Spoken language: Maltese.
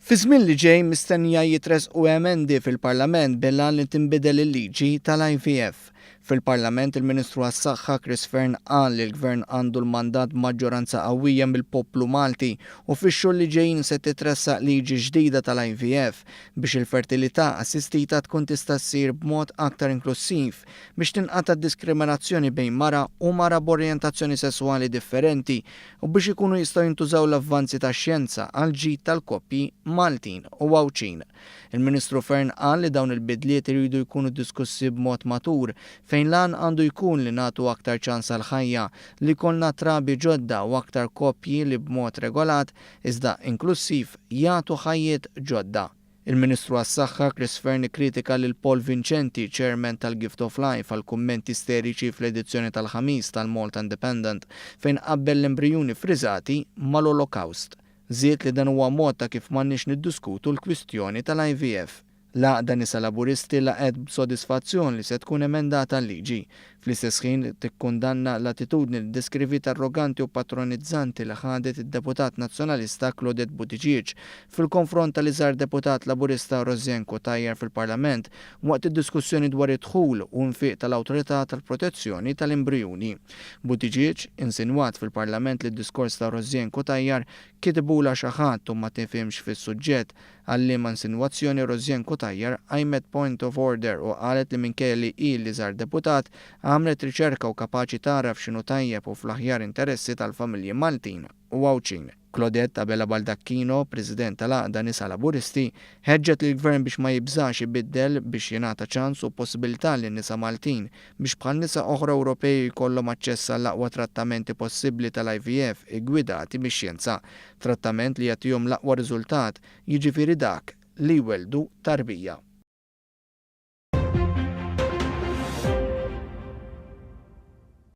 Fiż-żmien li ġej mistennija jitressqu emendi fil-Parlament bil-għan li tinbidel il-liġi tal-IVF. Fil-Parlament il-Ministru għas-Saħħa Chris Fearne qal li l-Gvern għandu l-mandat b'maġġoranza qawwija mill-poplu Malti u fix-xhur li ġejjin se titressaq liġi ġdida tal-IVF biex il-fertilità assistita tkun tista' ssir b'mod aktar inklussiv biex tinqata' d-diskriminazzjoni bejn mara u mara b'orjentazzjoni sesswali differenti u biex ikunu jistgħu jintużaw l-avvanzi tax-xjenza għall-ġid tal-koppji Maltin u Għawdxin. Il-Ministru Fearne qal li dawn il-bidliet iridu jkunu diskussi b'mod matur fejn l-għan għandu jkun li nagħtu aktar ċans għall-ħajja, li jkollna trabi ġodda u aktar koppji li b'mod regolat iżda inklussiv jagħtu ħajjiet ġodda. Il-Ministru għas-Saħħa, Chris Fearne ikkritika lil Paul Vincenti, Chairman tal-Gift of Life għal kummenti isteriċi fl-edizzjoni tal-Ħamis tal-Malta Independent fejn qabbel l-embrijuni ffriżati mal-Olokawst. Żied li dan huwa mod ta' kif m'għandniex niddiskutu l-kwistjoni tal-IVF. L-Għaqda Nisa Laburisti laqgħet b'sodisfazzjon li se tkun emendata l-liġi. Fl-istess ħin tikkundanna l-attitudni li ddeskriviet arroganti u patronizzanti li ħadet id-deputat Nazzjonalista Claudette Buttigieg fil-konfront tal-iżgħar deputat Laburista Rosianne Cutajar fil-Parlament waqt id-diskussjoni dwar id-dħul u nfiq tal-Awtorità tal-Protezzjoni tal-Imbrijuni. Buttigieg insinwat fil-Parlament li d-diskors ta' Rosianne Cutajar kitibulha xi ħadd u ma tifhimx fis-suġġett Għal liema insinwazzjoni Rosianne Cutajar qajmet point of order u qalet li minkejja li hi l-iżgħar deputat, għamlet riċerka u kapaċi tagħraf x'inhu tajjeb u fl-aħjar interessi tal-familji Maltin u Għawdxin. Claudette Abela Baldacchino, President tal-Għaqda Nisa Laburisti, ħeġġet lill-Gvern biex ma jibżax ibiddel biex jingħata ċans u possibilità lin-nisa Maltin biex bħal nisa oħra Ewropej jkollhom aċċess għall-aqwa trattamenti possibbli tal-IVF iggwidati mix-xjenza. Trattament li jagħtihom l-aqwa riżultat, jiġifieri dak li jwelldu tarbija.